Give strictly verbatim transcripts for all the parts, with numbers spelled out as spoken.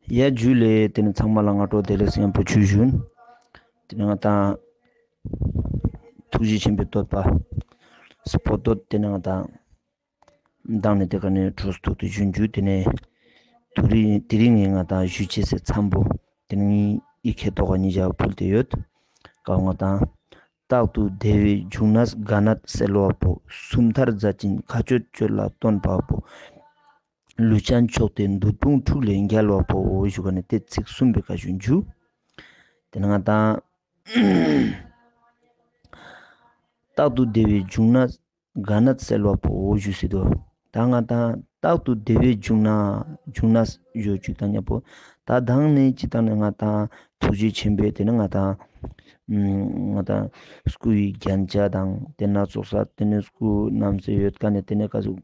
ཡ་ཇུ་ལེ། ཏེ་ནེ་ཚང་མ་ལ་སྔ་དྲོ་བདེ་ལེགས་ཡམ་པོ་ཇུ་ཞུན། ཏེ་ནེ་ང་དང་ཐུགས་རྗེ་ཆེན་པོའི་བསྟོད་པ་སྤོ་བསྟོད་ཏེ་ནེ་ང་དང་མདང་ནེ་ཏེ་ཀ་ནེ་འཕྲོས་ཐུགས་ཏེ་ཞུན་ཞུ། ཏེ་ནེ་དེ་རིང་ཏེ་རིང་ངི་ང་དང་ཞུ་ཅེས་སི་མཚམས་པོ་ཏེ་ནེ་ངའི་ཁེ་ཏོག་ག་ཉེ་ཞ་ཕུལ་ཏེ་ཡོད། ཀའོ་ང་དང་རྟག་ཏུ་བདེ་བའི་འབྱུང་གནས་དགའ་གནད་གསལ་བ་པོ། སུམ་མཐར་མཛད་ཅིང་མཁའ་སྤྱོད་སྤྱོད་ལ་སྟོན་པ་པོ། ལུས་ཅན་མཆོག་སྟེ་མདུད་དཔུང་འཁྲུགས་ལས་རྒྱལ་བ་པོ་ཞུ་ཁན་ནི་ཏེ་ཚིག་གསུམ་པོའི་ཀ་ཞུན་ཞུ། ཏེ་ནེ་ང་དང་རྟག་ཏུ་བདེ་བའི་འབྱུང་གནས་དགའ་གནད་གསལ་བ་པོ་ཞུ་སེ་དོ། ད་ང་དང་རྟག་ཏུ་བདེ་བའི་འབྱུང་གནས་འབྱུང་གནས་ཞུ་ཅིག་དང་ཉམ་པོ་ད་མདང་ནེ་ཅི་དང་ནེ་ང་དང་ཐུགས་རྗེ་ཆེན་པོའི་ཏེ་ནེ་ང་དང་ང་དང་སྐུའི་རྒྱན་ཆ་དང་ཏེ་ནེ་ཙོགས་ས་ཏེ་ནེ་སྐུ་བསྣམས་སེ་ཡོད་ཁན་ནི་ཏེ་ནེ་ཀ་ཟུག་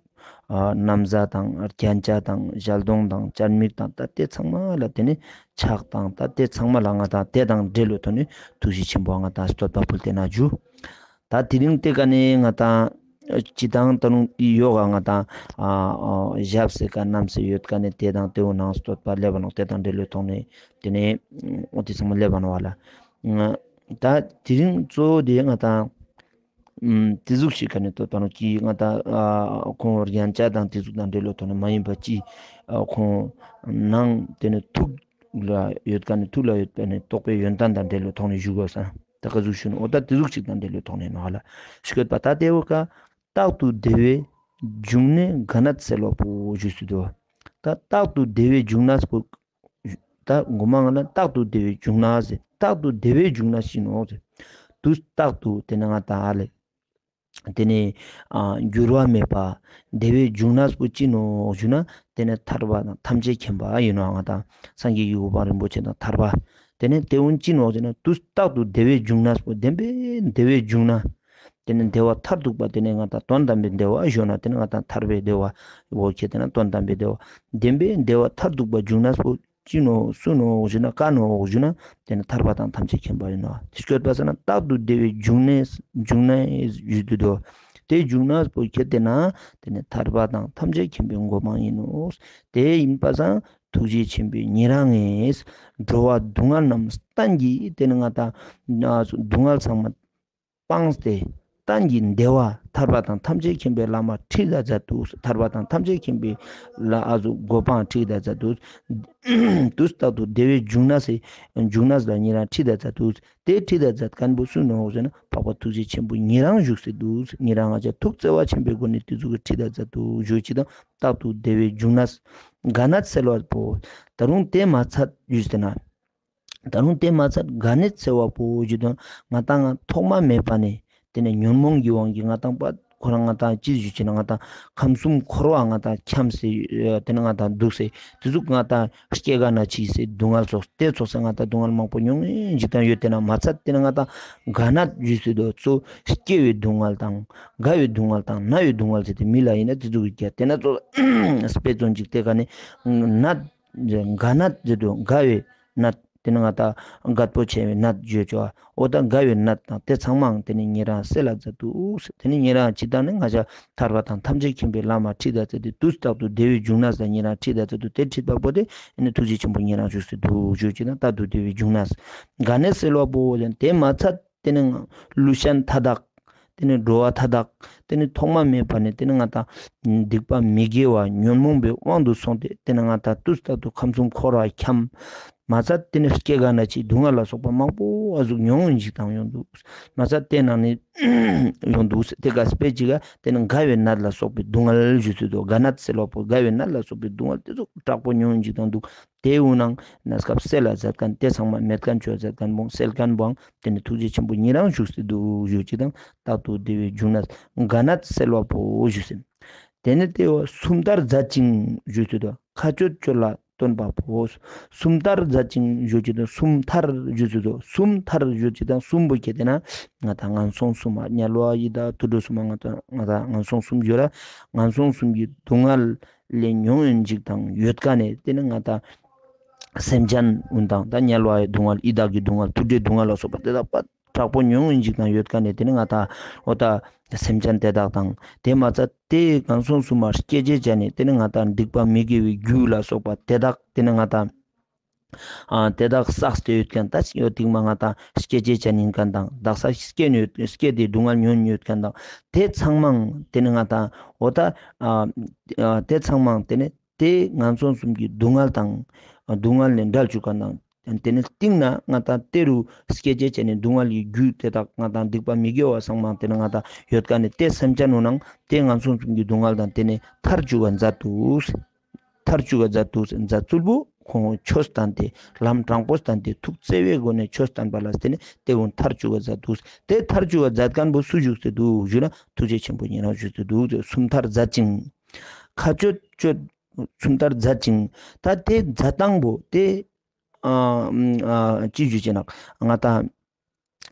ཨ་ན་བཟའ་དང་རྒྱན་ཆ་དང་ཞལ་གདོང་དང་སྤྱན་མིག་དང་ད་ཏེ་ཚང་མ་ལ་ཏེ་ནེ་ཕྱག་དང་ད་ཏེ་ཚང་མ་ལ་ང་དང་ཏེ་དང་འབྲེལ་ལོ་ཐོག་ནེ་ཐུགས་རྗེ་ཆེན་པོ་ང་དང་བསྟོད་པ་ཕུལ་ཏེ་ན་ཞུ། ད་དེ་རིང་ཏེ་ཀ་ནེ་ང་དང་ཅི་དང་ད་རུང་ཡོག་ག་ང་དང་ཨ་ཨ་ཞབས་སེ་ཀ་བསྣམས་སེ་ཡོད་ཁན་ནི་ཏེ་དང་ཏེ་བོ་ནང་བསྟོད་པ་ལེབ་བ་ནོག། ཏེ་དང་འབྲེལ་ལོ་ཐོག་ནེ་ཏེ་ནེ་འོ་ཏེ་ཚང་མ་ལེབ་བ་ནོག་བ་ལ། ད་དེ་རིང་གཙོ་བོ་དེ་ང་དང་ཨམ་ཏེ་ཟུག་ཞིག་ཁ་ནེ་ཏོ་ད་ནོ་ཀི་ང་དང་ཨ་ཁོང་རྒྱན་ཆ་དང་ཏེ་ཟུག་དང་འབྲེལ་ལོ་ཐོག་ནེ་མ་ཡིན་པ་ཅི་ཨ་ཁོང་ནང་ཏེ་ནེ་ཐུགས་ལ་ཡོད་ཁན་ནི་ཐུགས་ལ་ཡོད་པ་ནི་རྟོགས་པའི་ཡོན་ཏན་དང་འབྲེལ་ལོ་ཐོག་ནེ་ཞུ་དགོས་ས་ད་ཀ་ཟུག་ཞུ་ནོ། འོ་ད་ཏེ་ཟུག་ཞིག་དང་འབྲེལ་ལོ་ཐོག་ནེ་ནོ་ཧ་ལ་ཞུ་དགོས་པ། ད་ཏེ་བོ་ཀ་རྟག་ཏུ་བདེ་བའི་འབྱུང་གནས་དགའ་གནད་གསལ་བ་པོ་ཞུ་སེ་དོ། ད་རྟག་ཏུ་བདེ་བའི་འབྱུང་གནས་པོ་ད་གོ་མ་ང་ལ་རྟག་ཏུ་བདེ་བའི་འབྱུང་གནས་ཟེར། རྟག་ཏུ་བདེ་བའི་འབྱུང་གནས་ཤིག་ནོག་ཟེར། དུས་རྟག་ཏུ་ཏེ་ནེ་ང་དང་ཨ་ལེ་ཏེ་ནེ་ཨ་འགྱུར་བ་མེད་པ་བདེ་བའི་འབྱུང་གནས་པོ་ཅི་ནོག་ཞུ་ན་ཏེ་ནེ་ཐར་པ་དང་ཐམས་ཅད་མཁྱེན་པ་ཡིན་ནོག། ང་དང་སངས་རྒྱས་ཀྱི་གོ་འཕང་རིན་པོ་ཆེ་དང་ཐར་པ་ཏེ་ནེ་ཏེ་བོ་ཅི་ནོག་ཟེར་ན་དུས་རྟག་ཏུ་བདེ་བའི་འབྱུང་གནས་པོ་བདེན་པའི་བདེ་བའི་འབྱུང་གནས། ཏེ་ནེ་བདེ་བ་མཐར་ཐུག་པ་ཏེ་ནེ་ང་དང་དོན་དམ་པའི་བདེ་བ་ཞུ་ན་ཏེ་ནེ་ང་དང་ཐར་པའི་བདེ་བ་འོ་ཁྱེད་ཏེ་ན་དོན་དམ་པའི་བདེ་བ་བདེན་པའི་བདེ་བ་མཐར་ཐུག་པ་འབྱུང་གནས་པོ་ཅི་ནོག་སུ་ནོག་ཞུ་ན་ཀ་ནོག་ཞུ་ན་ཏེ་ནེ་ཐར་པ་དང་ཐམས་ཅད་མཁྱེན་པ་ཡིན་ནོག། ཏེ་སྐྱོད་པ་ས་ན་རྟག་ཏུ་བདེ་བའི་འབྱུང་གནས་འབྱུང་གནས་ཞུ་དུ་དོ། ཏེ་འབྱུང་གནས་པོ་ཁྱེད་ཏེ་ན་ཏེ་ནེ་ཐར་པ་དང་ཐམས་ཅད་མཁྱེན་པའི་གོ་འཕང་ཡིན་ནོག། ཏེ་ཡིན་པ་སང་ཐུགས་རྗེ་ཆེན་པོས་ཉེ་རང་ངས་འགྲོ་བ་སྡུག་བསྔལ་རྣམས་གཏན་གྱི་ཏེ་ནེ་ང་དང་སྡུག་བསྔལ་ཚང་མ་སྤངས་ཏེ་གཏན་གྱི་བདེ་བ་ཐར་པ་དང་ཐམས་ཅད་མཁྱེན་པའི་ལམ་ཁྲིད་ད་མཛད་དུག། ཐར་པ་དང་ཐམས་ཅད་མཁྱེན་པའི་ལ་ཨ་ཟུག་གོ་འཕང་ཁྲིད་ད་མཛད་དུག། དུས་རྟག་ཏུ་བདེ་བའི་འབྱུང་གནས་སི་འབྱུང་གནས་ལ་ཉེ་རང་ཁྲིད་ད་མཛད་དུག། ཏེ་ཁྲིད་ད་མཛད་ཁན་བོ་སུ་ནོག་ཟེར་ན་འཕགས་པ་ཐུགས་རྗེ་ཆེན་པོ་ཉེ་རང་བཞུགས་སེ་དུག། ཉེ་རང་ང་ཅག་ཐུགས་བརྩེ་བ་ཆེན་པོའི་སྒོ་ནས་ཏེ་ཟུག་གི་ཁྲིད་ད་མཛད་དུག་ཞུ་ཅིག་དང་རྟག་ཏུ་བདེ་བའི་འབྱུང་གནས་དགའ་གནད་གསལ་བ་པོ། ད་རུང་ཏེ་མ་ཚད་ཞུས་ཟེར་ན། ད་རུང་ཏེ་མ་ཚད་དགའ་གནད་གསལ་བ་པོ་ཞུ་དོན་ང་དང་ང་ཐོག་མ་མེད་པ་ནས་ཏེ་ནེ་ཉོན་མོངས་ཀྱི་དབང་གིས་ང་དང་པ་ཁོ་རང་ང་དང་ཅི་ཞུ་ཅེ་ན་ང་དང་ཁམས་གསུམ་འཁོར་བ་ང་དང་འཁྱམས་སེ་ཏེ་ནེ་ང་དང་འདུག་སེ་ཏེ་ཟུག་ང་དང་སྐྱེ་རྒ་ན་འཆིའི་སྡུག་བསྔལ་ཙོགས་ཏེ་ཙོགས་སེ་ང་དང་སྡུག་བསྔལ་མང་པོ་མྱོང་ངེ་ཅིག་དང་ཡོད། ཏེ་ན་མ་ཚད་ཏེ་ནེ་ང་དང་དགའ་གནད་ཞུ་སེ་དོ་ཙོགས་སྐྱེ་བའི་སྡུག་བསྔལ་དང་རྒ་བའི་སྡུག་བསྔལ་དང་ན་བའི་སྡུག་བསྔལ་ཟེར་ཏེ་མི་ལ་ཡིན་ན་ཏེ་ཟུག་གི་ཏེ་ན་ཙོགས་དཔེ་མཚོན་ཅིག་ཏེ་ཀ་ནེ་ནད་དགའ་གནད་ཟེར་དུག། རྒ་བའི་ནད་ཏེ་ནེ་ང་དང་རྒད་པོ་ཆེ་བའི་ནད་ཡོད་ཅོ། འོ་ད་རྒ་བའི་ནད་དང་ཏེ་ཚང་མའང་ཏེ་ནེ་ཉེ་རང་སེལ་ལ་མཛད་དུག། ཏེ་ནེ་ཉེ་རང་ཅི་དང་ནི་ང་ཅག་ཐར་པ་དང་ཐམས་ཅད་མཁྱེན་པའི་ལམ་ཁྲིད་ད་མཛད་དེ་དུས་རྟག་ཏུ་བདེ་བའི་འབྱུང་གནས་ལ་ཉེ་རང་ཁྲིད་ད་མཛད་དུག། ཏེ་ཁྲིད་པ་པོ་ཏེ་ཨ་ནི་ཐུགས་རྗེ་ཆེན་པོ་ཉེ་རང་བཞུགས་སེ་དུག་ཞུ་ཅིག་དང་རྟག་ཏུ་བདེ་བའི་འབྱུང་གནས་དགའ་གནད་གསལ་བ་པོ་ཏེ་མ་ཚད་ཏེ་ནེ་ལུས་ཅན་མཐའ་དག་ཏེ་ནེ་འགྲོ་བ་མཐའ་དག་ཏེ་ནེ་ཐོག་མ་མེད་པ་ནས་ཏེ་ནེ་ང་དང་སྡིག་པ་མི་དགེ་བ་ཉོན་མོངས་པའི་དབང་དུ་སོང་སྟེ་ཏེ་ནེ་ང་དང་དུས་རྟག་ཏུ་ཁམས་གསུམ་འཁོར་བ་འཁྱམས། མ་ཚད་ཏེ་ནེ་སྐྱེ་རྒ་ན་འཆིའི་སྡུག་བསྔལ་ལ་སོགས་པ་མང་པོ་ཨ་ཟུག་མྱོང་ཡིན་ཅིག་དང་ཡོང་དུག། མ་ཚད་ཏེ་ནང་ནེ་ཡོང་དུག། ཏེ་ཀ་དཔེ་ཅིག་ག་ཏེ་ནེ་རྒ་བའི་ནད་ལ་སོགས་པའི་སྡུག་བསྔལ་ཞུ་སེ་དུག། རྒ་ནད་སེལ་བ་པོ་རྒ་བའི་ནད་ལ་སོགས་པའི་སྡུག་བསྔལ་ཏེ་ཙོགས་དྲག་པོ་མྱོང་ཡིན་ཅིག་དང་དུག། ཏེ་འུ་ནང་གནས་སྐབས་སེལ་ལ་མཛད་ཁན་ཏེ་ཚང་མ་མེད་ཁན་ཅོ་མཛད་ཁན་བོ་སེལ་ཁན་བོའང་ཏེ་ནེ་ཐུགས་རྗེ་ཆེན་པོ་ཉེ་རང་བཞུགས་སེ་དུག་ཞུ་ཅིག་དང་རྟག་ཏུ་བདེ་བའི་འབྱུང་གནས་རྒ་ནད་སེལ་བ་པོ་ཞུ་སེ། ཏེ་ནེ་ཏེ་བོ་སུམ་མཐར་མཛད་ཅིང་ཞུ་སེ་དུག། མཁའ་སྤྱོད་སྤྱོད་ལ་སྟོན་པ་པོ། སུམ་མཐར་མཛད་ཅིང་ཞུ་ཅིག་དང་སུམ་མཐར་ཞུ་སེ་དུག། སུམ་མཐར་ཞུ་ཅིག་དང་སུམ་པོ་ཁྱེད་ཏེ་ན་ང་དང་ངན་སོང་གསུམ་མ་དམྱལ་བ་ཡི་དྭགས་དུད་འགྲོ་གསུམ་མ་ང་དང་ང་དང་ངན་སོང་གསུམ་ཡོད་ལ་ངན་སོང་གསུམ་གྱི་སྡུག་བསྔལ་ལས་མྱོང་ཡིན་ཅིག་དང་ཡོད་ཀ་ནས་ཏེ་ནེ་ང་དང་སེམས་ཅན་འུན་དང་ད་དམྱལ་བའི་སྡུག་བསྔལ་ཡི་དྭགས་ཀྱི་སྡུག་བསྔལ་དུད་འགྲོའི་སྡུག་བསྔལ་ལ་སོགས་པ་ཏེ་དག་པ་དྲག་པོ་མྱོང་ཡིན་ཅིག་དང་ཡོད་ཀ་ནས་ཏེ་ནེ་ང་དང་འོ་ད་སེམས་ཅན་ཏེ་དག་དང་ཏེ་མ་ཚད་ཏེ་ངན་སོང་གསུམ་མ་སྐྱེ་བྱེད་ཅན་ནི་ཏེ་ནེ་ང་དང་སྡིག་པ་མི་དགེ་བའི་རྒྱུ་ལ་སོགས་པ་ཏེ་དག་ཏེ་ནེ་ང་དང་ ཨ་དེ་དག་བསགས་ཏེ་ཡོད་མཁན་ད་ཡོད་དེ་མ་ང་ཏང་སྐྱེ་ཅེས་ཅན་ཡིན་མཁན་དང་དག་ས་སྐྱེ་ནས་ཡོད་སྐྱེ་དེ་སྡུག་བསྔལ་མྱོང་ཡོད་མཁན་དང་དེ་ཚང་མ་དེ་ནི་ང་ཏང་འོ་ད་ཨ་ཨ་དེ་ཚང་མ་དེ་ནི་དེ་ངན་སོང་གསུམ་གྱི་སྡུག་བསྔལ་དང་སྡུག་བསྔལ་ལས་འབྲལ་བཅུག་མཁན་དང་དེ་ནི་སྟིང་ན་ང་ཏང་དེ་རུ་སྐྱེ་ཅེས་ཅན་ནི་སྡུག་བསྔལ་གྱི་རྒྱུ་དེ་དག་ང་ཏང་སྡིག་པ་མི་དགེ་བ་ཚང་མ་དེ་ནི་ང་ཏང་ཡོད་མཁན་ནི་དེ་སེམས་ཅན་ནོ་ནང་དེ་ངན་སོང་གསུམ་གྱི་སྡུག་བསྔལ་དང་དེ་ནི་ཐར་བཅུག་ག་མཛད་དུག་ཐར་བཅུག་ག་མཛད་དུག་མཛད་ཚུལ་པོ་ཁོང་ཆོས་བསྟན་ཏེ་ལམ་དྲང་པོ་བསྟན་ཏེ་ཐུགས་བརྩེ་བའི་སྒོ་ནས་ཆོས་བསྟན་པ་ལ་བརྟེན་ནས་དེ་བོ་ཐར་བཅུག་ག་མཛད་དུག་དེ་ཐར་བཅུག་ག་མཛད་མཁན་པོ་སུ་བཞུགས་ཏེ་དུག་ཞུ་ན་ཐུགས་རྗེ་ཆེན་པོ་ཉེ་རང་བཞུགས་ཏེ་དུག་སུམ་ཐར་མཛད་ཅིང་མཁའ་སྤྱོད་སྤྱོད་སུམ་ཐར་མཛད་ཅིང་ད་དེ་མཛད་སྟངས་པོ་དེ་ཨ་ཨ་ཅི་ཞུ་ཅེ་ན་ང་ཏང་ཨ་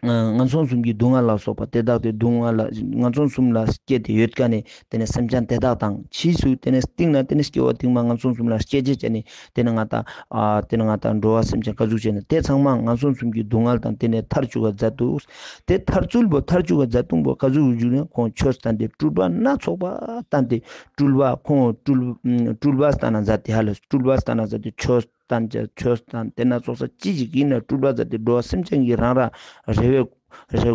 ངན་སོང་གསུམ་གྱི་སྡུག་བསྔལ་ལ་སོགས་པ་དེ་དག་དེ་སྡུག་བསྔལ་ལ་ངན་སོང་གསུམ་ལ་སྐྱེས་ཏེ་ཡོད་མཁན་ནི་དེ་ནི་སེམས་ཅན་དེ་དག་དང་ཕྱིས་སུ་དེ་ནི་སྟིང་ན་དེ་ནི་སྐྱེ་བ་སྟིང་མ་ངན་སོང་གསུམ་ལ་སྐྱེ་ཅེས་ཅན་ནི་དེ་ནི་ང་ཏང་ཨ་དེ་ནི་ང་ཏང་འགྲོ་བ་སེམས་ཅན་ག་ཟུག་ཅན་ནི་དེ་ཚང་མ་ངན་སོང་གསུམ་གྱི་སྡུག་བསྔལ་དང་དེ་ནི་ཐར་བཅུག་ག་མཛད་དུག་དེ་ཐར་ཚུལ་པོ་ཐར་བཅུག་ག་མཛད་སྟངས་པོ་ག་ཟུག་ཞུ་ན་ཁོང་ཆོས་བསྟན་ཏེ་སྤྲུལ་པ་སྣ་ཚོགས་པ་བསྟན་ཏེ་སྤྲུལ་པ་ཁོང་སྤྲུལ་སྤྲུལ་པ་བསྟན་ན་མཛད་དེ་ཧ་ལས་སྤྲུལ་པ་བསྟན་ན་མཛད་དེ་ཆོས་བསྟན་ཅེས་ཆོས་བསྟན་དེ་སྣ་ཚོགས་ས་ཅི་ཞིག་ཡིན་ན་སྤྲུལ་པ་མཛད་དེ་འགྲོ་བ་སེམས་ཅན་གྱི་རང་རང་རེ་བའི་རེ་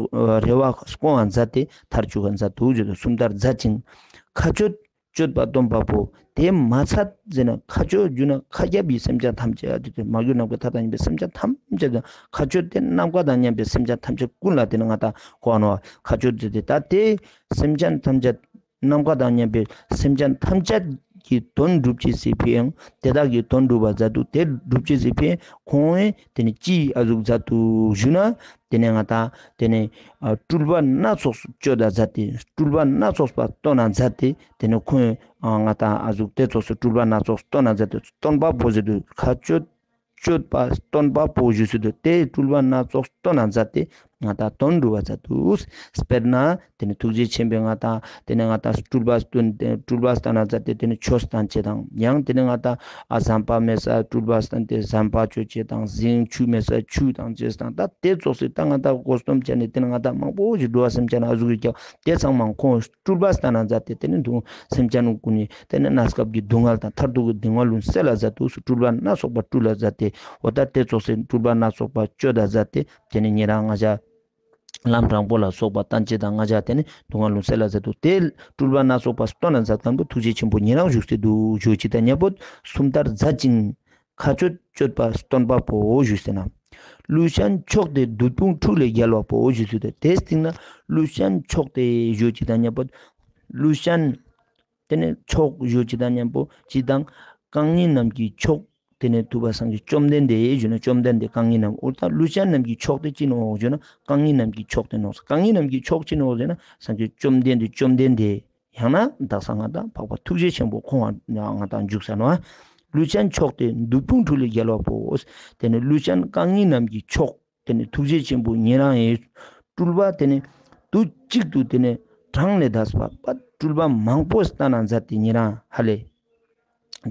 རེ་བ་སྐོང་བ་མཛད་དེ་ཐར་བཅུག་ག་མཛད་དུག་ཞུ་དུག་སུམ་ཐར་མཛད་ཅིང་མཁའ་སྤྱོད་སྤྱོད་པ་སྟོན་པ་པོ་དེ་མ་ཚད་ཟེར་ན་མཁའ་སྤྱོད་ཞུ་ན་མཁའ་ཁྱབ་པའི་སེམས་ཅན་ཐམས་ཅད་ཨ་དེ་དེ་མ་གྱུར་ནམ་མཁའི་མཐའ་དང་མཉམ་པའི་སེམས་ཅན་ཐམས་ཅད་དང་མཁའ་སྤྱོད་དེ་ནམ་མཁའ་དང་མཉམ་པའི་སེམས་ཅན་ཐམས་ཅད་ཀུན་ལ་དེ་ནི་ང་ཏང་གོ་ནོ་མཁའ་སྤྱོད་ཟེར་ཏེ་ད་དེ་སེམས་ཅན་ཐམས་ཅད་ནམ་མཁའ་དང་མཉམ་པའི་སེམས་ཅན་ཐམས་ཅད་ཀྱི་དོན་སྒྲུབ་ཅེས་སི་ཕིའང་དེ་དག་གི་དོན་སྒྲུབ་པ་མཛད་དུག་དེ་སྒྲུབ་ཅེས་སི་ཕིའང་ཁོང་ངི་དེ་ནི་ཅི་ཨ་ཟུག་མཛད་དུག་ཞུ་ན་དེ་ནི་ང་ཏང་དེ་ནི་ཨ་སྤྲུལ་པ་སྣ་ཚོགས་སུ་སྤྱོད་ད་མཛད་དེ་སྤྲུལ་པ་སྣ་ཚོགས་པ་སྟོན་ན་མཛད་དེ་དེ་ནི་ཁོང་ཨ་ང་ཏང་ཨ་ཟུག་དེ་ཚོགས་སུ་སྤྲུལ་པ་སྣ་ཚོགས་སྟོན་ན་མཛད་དེ་སྟོན་པ་པོ་ཟེར་དུག་མཁའ་སྤྱོད་སྤྱོད་པ་སྟོན་པ་པོ་ཞུ་སྲོལ་དུག་དེ་སྤྲུལ་པ་སྣ་ཚོགས་སྟོན་ན་མཛད་དེ་ང་ཏང་དོན་སྒྲུབ་པ་མཛད་དུག་དཔེར་ན་དེ་ནི་ཐུགས་རྗེ་ཆེན་པོས་ང་ཏང་དེ་ནི་ང་ཏང་སྤྲུལ་པ་སྟོན་ཏེ་སྤྲུལ་པ་སྟོན་ན་མཛད་དེ་དེ་ནི་ཆོས་བསྟན་ཅེས་དང་ཡང་དེ་ནི་ང་ཏང་ཨ་ཟམ་པ་མེད་ས་སྤྲུལ་པ་སྟོན་ཏེ་ཟམ་པ་ཅོ་ཅེས་དང་གཟིངས་ཆུ་མེད་ས་ཆུ་བཏང་ཅེས་དང་ད་དེ་ཚོགས་སི་ད་ང་ཏང་སྒོ་སྟོན་ཅན་ནི་དེ་ནི་ང་ཏང་མང་པོ་ཞིག་འགྲོ་བ་སེམས་ཅན་ཨ་ཟུག་གི་ཀྱང་དེ་ཚང་མ་ཁོང་སྤྲུལ་པ་སྟན་ན་མཛད་དེ་དེ་ནི་དུ་སེམས་ཅན་ཀུན་ནི་དེ་ནི་གནས་སྐབས་ཀྱི་སྡུག་བསྔལ་དང་མཐར་ཐུག་གི་སྡུག་བསྔལ་ལུང་སེལ་ལ་མཛད་དུག་སྤྲུལ་པ་སྣ་ཚོགས་པ་སྤྲུལ་ལ་མཛད་དེ་འོ་ད་དེ་ཚོགས་སེ་སྤྲུལ་པ་སྣ་ཚོགས་པ་སྤྱོད་ད་མཛད་དེ་དེ་ནི་ཉེ་རང་ང་ཞ་ལམ་དྲང་པོ་ལ་སོགས་པ་བསྟན་ཅེས་དང་ང་ཞ་དེ་ནི་སྡུག་བསྔལ་ལུང་སེལ་ལ་མཛད་དུག་དེ་སྤྲུལ་པ་སྣ་ཚོགས་པ་སྟོན་ན་མཛད་མཁན་པོ་ཐུགས་རྗེ་ཆེན་པོ་ཉེ་རང་བཞུགས་སེ་དུག་ཞུ་ཅིག་དང་ཉེ་པོ་སུམ་ལྟར་མཛད་ཅིང་མཁའ་སྤྱོད་སྤྱོད་པ་སྟོན་པ་པོ་ཞུས་ཟེར་ན། ཀླུ་ཤན་མཆོག་སྟེ་བདུད་དཔུང་འཁྲུགས་ལས་རྒྱལ་བ་པོ་ཞུས་ཟེར་ཏེ་དེའི་སྟེང་ན་ཀླུ་ཤན་མཆོག་སྟེ་ཞུ་ཅིག་དང་ཉམ་པོ་ཀླུ་ཤན་དེ་ནས་མཆོག་ཞུ་ཅིག་དང་ཉམ་པོ་ཅིག་དང་རྐང་གཉིས་རྣམས་ཀྱི་མཆོག་དེ་ནས་ཐུབ་པ་སངས་རྒྱས་བཅོམ་ལྡན་འདས་ཞུ་ན་བཅོམ་ལྡན་འདས་རྐང་གཉིས་རྣམས་འོ་ད་ཀླུ་ཤན་རྣམས་ཀྱི་མཆོག་དེ་ཅི་ནོག་ཞུ་ན་རྐང་གཉིས་རྣམས་ཀྱི་མཆོག་དེ་ནོག་རྐང་གཉིས་རྣམས་ཀྱི་མཆོག་ཅི་ནོག་ཞུ་ན་སངས་རྒྱས་བཅོམ་ལྡན་འདས་བཅོམ་ལྡན་འདས། ཡང་ན་དག་ས་ང་དང་འཕགས་པ་ཐུགས་རྗེ་ཆེན་པོ་ཁོང་ང་ང་དང་འཇུག་ས་ནོག་ཀླུ་ཤན་མཆོག་སྟེ་བདུད་དཔུང་འཁྲུགས་ལས་རྒྱལ་བ་པོ། དེ་ནས་ཀླུ་ཤན་རྐང་གཉིས་རྣམས་ཀྱི་མཆོག་དེ་ནས་ཐུགས་རྗེ་ཆེན་པོ་ཉེ་རང་ཡིན། སྤྲུལ་པ་དེ་ནས་དུས་གཅིག་ཏུ་དེ་ནས་གྲངས་ལས་འདས་པ་པ་སྤྲུལ་པ་མང་པོ་སྟན་ན་མཛད་དེ་ཉེ་རང་ཧ་ལས།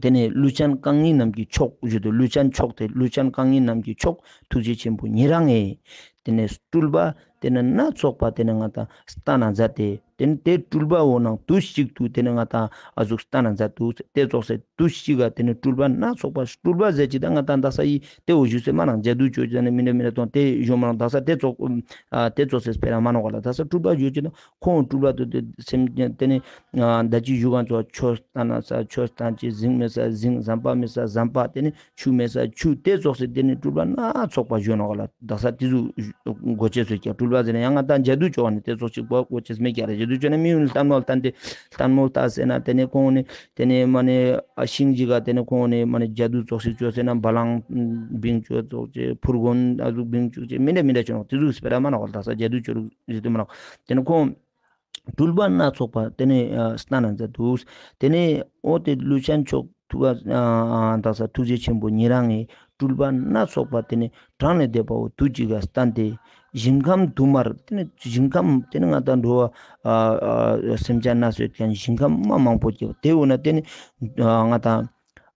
དེ་ནས་ཀླུ་ཤན་རྐང་གཉིས་རྣམས་ཀྱི་མཆོག་ཞུ་དུ་ཀླུ་ཤན་མཆོག་སྟེ་ཀླུ་ཤན་རྐང་གཉིས་རྣམས་ཀྱི་མཆོག་ཐུགས་རྗེ་ཆེན་པོ་ཉེ་རང་ཡིན། དེ་ནས་སྤྲུལ་པ་དེ་ནས་སྣ་ཚོགས་པ་དེ་ནས་ང་དང་སྟན་ན་མཛད་དེ། དེ་ནས་དེ་སྤྲུལ་པ་འོ་ནང་དུས་གཅིག་ཏུ་དེ་ནས་ང་དང་ཨ་ཟུག་སྟན་ན་མཛད་དུ་དེ་ཙོགས་སེ་དུས་གཅིག་ག་དེ་ནས་སྤྲུལ་པ་སྣ་ཚོགས་པ་སྤྲུལ་པ་ཟེར་ཅིག་དང་ང་དང་དག་ས་ཡི་དེ་འོ་ཞུ་སེ་མ་ནང་ཇ་དུ་ཅོ་ཅེས་ནས་མི་འདྲ་མི་འདྲ་དང་དེ་ཞུ་མ་ནང་དག་ས་དེ་ཙོགས་ཨ་དེ་ཙོགས་སེ་སྤེ་ར་མ་ནོག་ག་ལ། དག་ས་སྤྲུལ་པ་ཞུ་ཅིག་དང་ཁོང་སྤྲུལ་པ་དུ་དེ་སེམས་ཅན་དེ་ནས་ཨ་ད་ཅི་ཞུ་གང་ཙོགས་ཆོས་སྟན་ན་ས་ཆོས་སྟན་ཅིག་གཟིངས་མེད་ས་གཟིངས་ཟམ་པ་མེད་ས་ཟམ་པ་དེ་ནས་ཆུ་མེད་ས་ཆུ་དེ་ཙོགས་སེ་དེ་ནས་སྤྲུལ་པ་སྣ་ཚོགས་པ་ཞུ་ནོག་ག་ལ། དག་ས་དེ་ཟུག་གོ་ཅེས་སུ་ཀྱང་སྤྲུལ་པ་ཟེར་ན་ཡང་ང་དང་ཇ་དུ་ཅོ་བ་ནི་དེ་ཙོགས་ཅིག་གོ་གོ་ཅེས་མེད་ཀྱག་རེ། ཇ་དུ་ཅོ་ན་མི་ཡུལ་ལྟད་མོ་ལྟན་ཏེ་ལྟད་མོ་ལྟ་ཟེར་ན་དེ་ནས་ཁོང་ནི་དེ་ནས་མ་ནི་ཨ་ཤིང་ཅིག་ག་དེ་ནས་ཁོང་ནི་མ་ནི་ཇ་དུ་ཙོགས་ཤིག་ཅོ་ཟེར་ན་བ་ལང་བིང་ཅོ་ཙོགས་ཅེ་ཕུར་གོན་ཨ་ཟུག་བིང་ཅོ་ཅེ་མི་འདྲ་མི་འདྲ་ཅོ་ནོག། དེ་ཟུག་སྤེ་ར་མ་ནོག་ག་ལ། དག་ས་ཇ་དུ་ཅོ་རུ་ཟེར་དུ་མ་ནོག། དེ་ནས་ཁོང་སྤྲུལ་པ་སྣ་ཚོགས་པ་དེ་ནས་ཨ་སྟན་ན་མཛད་དུ། དེ་ནས་འོ་དེ་ཀླུ་ཤན་མཆོག་ཐུབ་པ་ཨ་དག་ས་ཐུགས་རྗེ་ཆེན་པོ་ཉེ་རང་ངི་སྤྲུལ་པ་སྣ་ཚོགས་པ་དེ་ནས་གྲངས་ལས་འདས་པ་བོ་དུས་གཅིག་ག་སྟན་ཏེ་ཞིང་ཁམས་དུ་མར་དེ་ནས་ཞིང་ཁམས་དེ་ནས་ང་དང་འགྲོ་བ་ཨ་ཨ་སེམས་ཅན་སྣ་ཚོགས་ཀྱང་ཞིང་ཁམས་མ་མང་པོ་སྐྱེ་བ་དེ་འོ་ན་དེ་ནས་ཨ་ང་དང་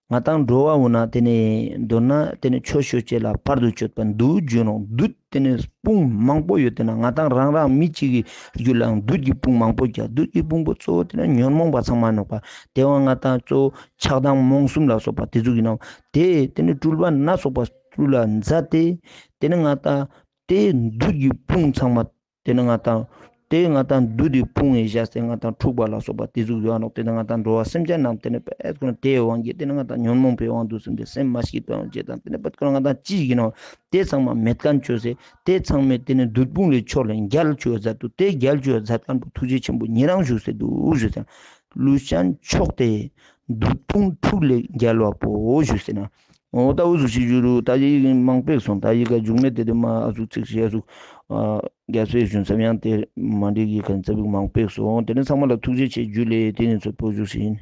ང་དང་འགྲོ་བ་འོ་ན་དེ་ནས་མདོར་ན་དེ་ནས་ཆོས་ཤོད་ཅེས་ལ་བར་དུ་གཅོད་པ་བདུད་བརྗོད་ནོག། བདུད་དེ་ནས་དཔུང་མང་པོ་ཡོད་དེ་ན་ང་དང་རང་རང་མི་གཅིག་གི་རྒྱུད་ལའང་བདུད་ཀྱི་དཔུང་མང་པོ་རྒྱག། བདུད་ཀྱི་དཔུང་པོ་གཙོ་བོ་དེ་ནས་ཉོན་མོངས་པ་ཚང་མ་ནོག་པ། དེ་བ་ང་དང་གཙོ་བོ་ཆགས་སྡང་རྨོངས་གསུམ་ལ་སོགས་པ་དེ་ཚོ་གི་ནང་དེ་དེ་ནས་སྤྲུལ་པ་སྣ་ཚོགས་པ་ ཀླུ་ལ་མཛད་དེ། ཏེ་ནེ་ང་ཏང་ཏེ་བདུད་ཀྱི་དཔུང་ཚང་མ་ཏེ་ནེ་ང་ཏང་ཏེ་ང་ཏང་བདུད་ཀྱི་དཔུང་ངི་བཞག་སྟེ་ང་ཏང་འཁྲུགས་པ་ལ་སོགས་པ་ཏེ་ཟུག་ཡོང་ནོག། ཏེ་ནེ་ང་ཏང་འགྲོ་བ་སེམས་ཅན་རྣམས་ཏེ་ནེ་པད་ཁོ་ན་ཏེའི་དབང་གིས་ཏེ་ནེ་ང་ཏང་ཉོན་མོངས་པའི་དབང་དུ་སེམས་ཏེ་སེམས་མ་སྐྱིད་པའི་དབང་བྱེད་དང་ཏེ་ནེ་པད་ཁོ་ན་ང་ཏང་ཅི་ཞིག་ཡིན་ནོག། ཏེ་ཚང་མ་མེད་མཁན་བཅོས་སེ་ཏེ་ཚང་མས་ཏེ་ནེ་བདུད་དཔུང་ལས་ཕྱོགས་ལས་རྒྱལ་བཅོས་མཛད་དུག། ཏེ་རྒྱལ་བཅོས་མཛད་མཁན་པོ་ཐུགས་རྗེ་ཆེན་པོ་ཉེ་རང་བཞུགས་སེ་དུག་ཞུས་ཟེར། ཀླུ་ཤན་མཆོག་སྟེ་བདུད་དཔུང་འཁྲུགས་ལས་རྒྱལ་བ་པོ་ཞུས་ཟེར་ན། འོ་ད་འུ་ཟུག་ཞིག་ཞུ་རུ་ད་ཡིག་མང་པོ་སོང་། ད་ཡིག་ག་མཇུག་མེད་དེ་དེ་མ་ཨ་ཟུག་ཚིག་ཞིག་ཨ་ཟུག་རྒྱལ་སྲས་གཞོན་ཚབ་ཡང་ཏེ་མ་འགྲིག་གི་ཁན་ཚབ་ཡིག་མང་པོ་སོང་། ཏེ་ནེ་ཚང་མ་ལ་ཐུགས་རྗེ་ཆེ་ཞུ་ལེ། ཏེ་ནེ་ཚོད་པོ་ཞུ་ཞིག་ཡིན།